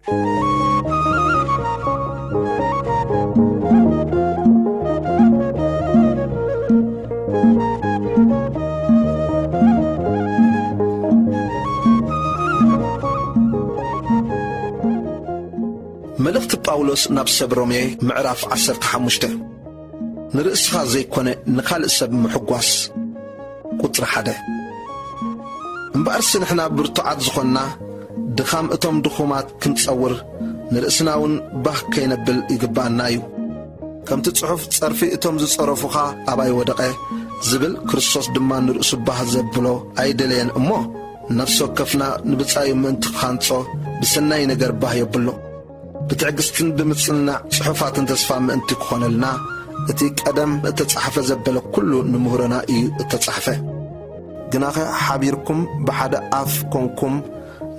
መልእኽቲ ጳውሎስ ናብ ሰብ ሮሜ ምዕራፍ ዓሰርተ ሓሙሽተ። ንርእስኻ ዘይኮነ ንኻልእ ሰብ ምሕጓስ። ቁጽሪ ሓደ። እምበኣርሲ ንሕና ብርቱዓት ዝኾንና፣ ድኻም እቶም ድኹማት ክንጸውር፣ ንርእስና እውን ባህ ከይነብል ይግብኣና እዩ። ከምቲ ጽሑፍ፣ "ጸርፊ እቶም ዝጸረፉኻ ኣባይ ወደቐ" ዝብል፣ ክርስቶስ ድማ ንርእሱ ባህ ዘብሎ ኣይደለየን እሞ፣ ነፍሲ ወከፍና ንብጻዩ ምእንቲ ክሃንጾ፣ ብሰናይ ነገር ባህ የብሎ። ብትዕግስትን ብምጽንናዕ ጽሑፋትን ተስፋ ምእንቲ ክኾነልና፣ እቲ ቀደም እተጻሕፈ ዘበለ ኩሉ ንምህሮና እዩ እተጻሕፈ። ግናኸ ሓቢርኩም ብሓደ ኣፍ ኮንኩም፣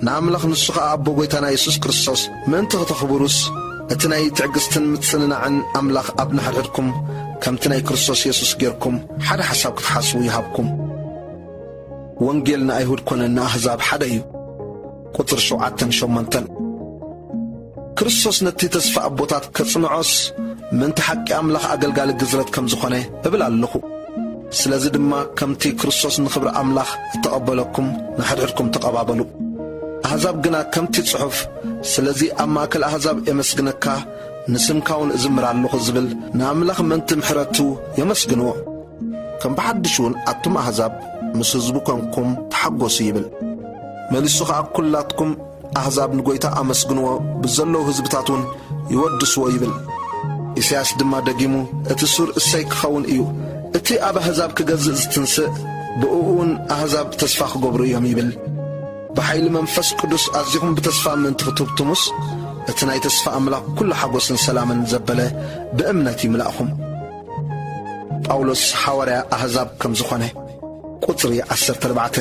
ንኣምላኽ፣ ንሱ ኸኣ ኣቦ ጐይታና የሱስ ክርስቶስ ምእንቲ ኽተኽብሩስ፣ እቲ ናይ ትዕግስትን ምጽንናዕን ኣምላኽ ኣብ ንሓድሕድኩም ከምቲ ናይ ክርስቶስ የሱስ ጌርኩም ሓደ ሓሳብ ክትሓስቡ ይሃብኩም። ወንጌል ንኣይሁድ ኮነ ንኣህዛብ ሓደ እዩ። ቁጽሪ ሸውዓተን ሸሞንተን። ክርስቶስ ነቲ ተስፋ ኣቦታት ከጽንዖስ፣ ምእንቲ ሓቂ ኣምላኽ ኣገልጋሊ ግዝረት ከም ዝኾነ እብል ኣለኹ። ስለዚ ድማ፣ ከምቲ ክርስቶስ ንኽብሪ ኣምላኽ እተቐበለኩም፣ ንሓድሕድኩም ተቐባበሉ። ኣህዛብ ግና ከምቲ ጽሑፍ፣ "ስለዚ ኣብ ማእከል ኣህዛብ የመስግነካ፣ ንስምካ እውን እዝምር ኣለኹ" ዝብል፣ ንኣምላኽ ምእንቲ ምሕረቱ የመስግንዎ። ከም ብሓድሽ እውን ኣቱም ኣህዛብ ምስ ህዝቡ ኮንኩም ተሓጎሱ ይብል። መሊሱ ኸኣ፣ "ኩላትኩም ኣህዛብ ንጐይታ ኣመስግንዎ፣ ብዘለዉ ህዝብታት እውን ይወድስዎ" ይብል። ኢሳያስ ድማ ደጊሙ፣ "እቲ ሱር እሰይ ክኸውን እዩ፣ እቲ ኣብ ኣህዛብ ክገዝእ ዝትንስእ፣ ብእኡ እውን ኣህዛብ ተስፋ ክገብሩ እዮም" ይብል። ብሓይሊ መንፈስ ቅዱስ ኣዚኹም ብተስፋ ምእንቲ ክትህብትሙስ፣ እቲ ናይ ተስፋ ኣምላኽ ኩሉ ሓጎስን ሰላምን ዘበለ ብእምነት ይምላእኹም። ጳውሎስ ሓዋርያ ኣህዛብ ከም ዝኾነ። ቁጽሪ ዓሰርተ ኣርባዕተ።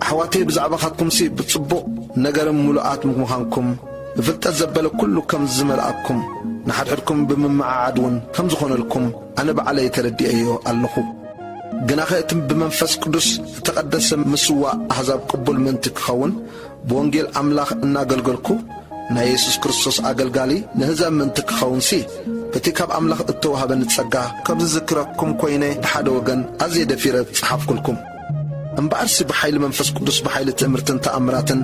ኣሕዋተይ፣ ብዛዕባኻትኩምሲ ብጽቡቕ ነገርን ምሉኣት ምዃንኩም፣ ብፍልጠት ዘበለ ኩሉ ከም ዝመልኣኩም፣ ንሓድሕድኩም ብምምዓዓድ እውን ከም ዝኾነልኩም ኣነ ባዕለይ ተረዲኤዮ ኣለኹ። ግናኸ እቲ ብመንፈስ ቅዱስ እተቐደሰ ምስዋእ ኣህዛብ ቅቡል ምእንቲ ክኸውን፣ ብወንጌል ኣምላኽ እናገልገልኩ፣ ናይ የሱስ ክርስቶስ ኣገልጋሊ ንህዛብ ምእንቲ ክኸውንሲ፣ በቲ ካብ ኣምላኽ እተዋህበኒ ጸጋ፣ ከም ዝዝክረኩም ኮይነ ብሓደ ወገን ኣዝየ ደፊረ ጸሓፍኩልኩም። እምበኣርሲ ብሓይሊ መንፈስ ቅዱስ፣ ብሓይሊ ትእምርትን ተኣምራትን፣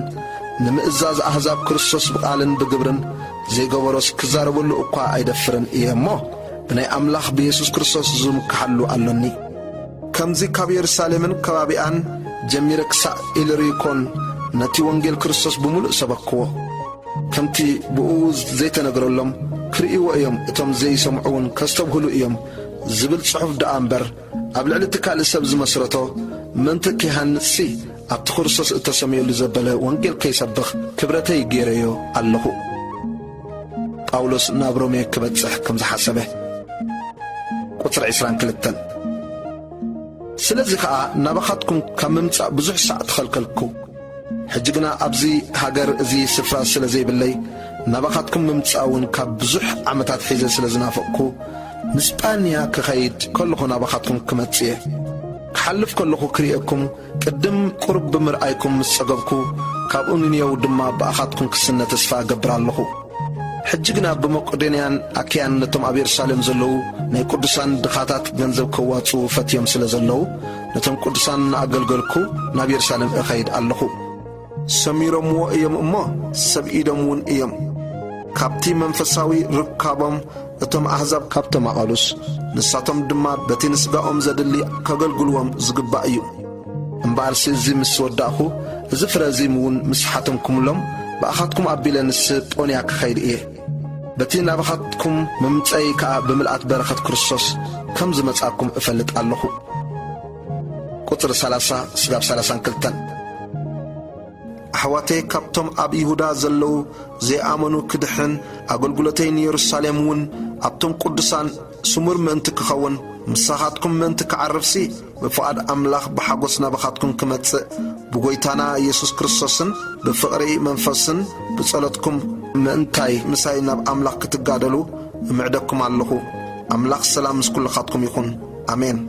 ንምእዛዝ ኣህዛብ ክርስቶስ ብቓልን ብግብርን ዘይገበሮስ ክዛረበሉ እኳ ኣይደፍርን እየ እሞ፣ ብናይ ኣምላኽ ብየሱስ ክርስቶስ ዝምክሓሉ ኣሎኒ። ከምዚ ካብ የሩሳሌምን ከባቢኣን ጀሚረ ክሳዕ ኢልሪኮን ነቲ ወንጌል ክርስቶስ ብምሉእ ሰበክዎ። ከምቲ ብእኡ ዘይተነግረሎም ክርእይዎ እዮም፣ እቶም ዘይሰምዑ እውን ከስተብህሉ እዮም ዝብል ጽሑፍ ደኣ እምበር፣ ኣብ ልዕሊ እቲ ካልእ ሰብ ዝመስረቶ፣ ምእንቲ ኪሃንጽሲ ኣብቲ ክርስቶስ እተሰምየሉ ዘበለ ወንጌል ከይሰብኽ ክብረተይ ገይረዮ ኣለኹ። ጳውሎስ ናብ ሮሜ ክበጽሕ ከም ዝሓሰበ። ቁጽሪ ዕስራን ክልተን። ስለዚ ኸኣ ናባኻትኩም ካብ ምምጻእ ብዙሕ ሳዕ ተኸልከልኩ። ሕጂ ግና ኣብዚ ሃገር እዚ ስፍራ ስለ ዘይብለይ፣ ናባኻትኩም ምምጻእ እውን ካብ ብዙሕ ዓመታት ሒዘ ስለ ዝናፈቕኩ፣ ንስጳንያ ክኸይድ ከለኹ ናባኻትኩም ክመጽእ እየ። ክሓልፍ ከለኹ ክርእየኩም፣ ቅድም ቁሩብ ብምርኣይኩም ምስ ጸገብኩ፣ ካብኡ ንንየው ድማ ብኣኻትኩም ክስነ ተስፋ እገብር ኣለኹ። ሕጂ ግና ብመቄዶንያን ኣክያን ነቶም ኣብ የሩሳሌም ዘለዉ ናይ ቅዱሳን ድኻታት ገንዘብ ከዋጽኡ ፈትዮም ስለ ዘለዉ፣ ነቶም ቅዱሳን እናኣገልገልኩ ናብ የሩሳሌም እኸይድ ኣለኹ። ሰሚሮምዎ እዮም እሞ ሰብኢዶም እውን እዮም። ካብቲ መንፈሳዊ ርካቦም እቶም ኣህዛብ ካብቶም ኣቐሉስ፣ ንሳቶም ድማ በቲ ንስጋኦም ዘድሊ ከገልግልዎም ዝግባእ እዩ። እምበኣርሲ እዚ ምስ ወዳእኹ፣ እዚ ፍረ እዚ እውን ምስ ሓተምኩምሎም፣ ብኣኻትኩም ኣቢለ ንስጳንያ ክኸይድ እየ። በቲ ናባኻትኩም ምምጸይ ከኣ ብምልኣት በረኸት ክርስቶስ ከም ዝመጻእኩም እፈልጥ ኣለኹ። ቁጽሪ ሰላሳ ስጋብ ሰላሳን ክልተን። ኣሕዋተይ፣ ካብቶም ኣብ ይሁዳ ዘለዉ ዘይኣመኑ ክድሕን፣ ኣገልግሎተይ ንየሩሳሌም እውን ኣብቶም ቅዱሳን ስሙር ምእንቲ ክኸውን፣ ምሳኻትኩም ምእንቲ ክዓርፍሲ፣ ብፍቓድ ኣምላኽ ብሓጎስ ናባኻትኩም ክመጽእ፣ ብጐይታና የሱስ ክርስቶስን ብፍቕሪ መንፈስን ብጸሎትኩም ምእንታይ ምሳይ ናብ ኣምላኽ ክትጋደሉ እምዕደኩም ኣለኹ። ኣምላኽ ሰላም ምስ ኩልኻትኩም ይኹን። ኣሜን።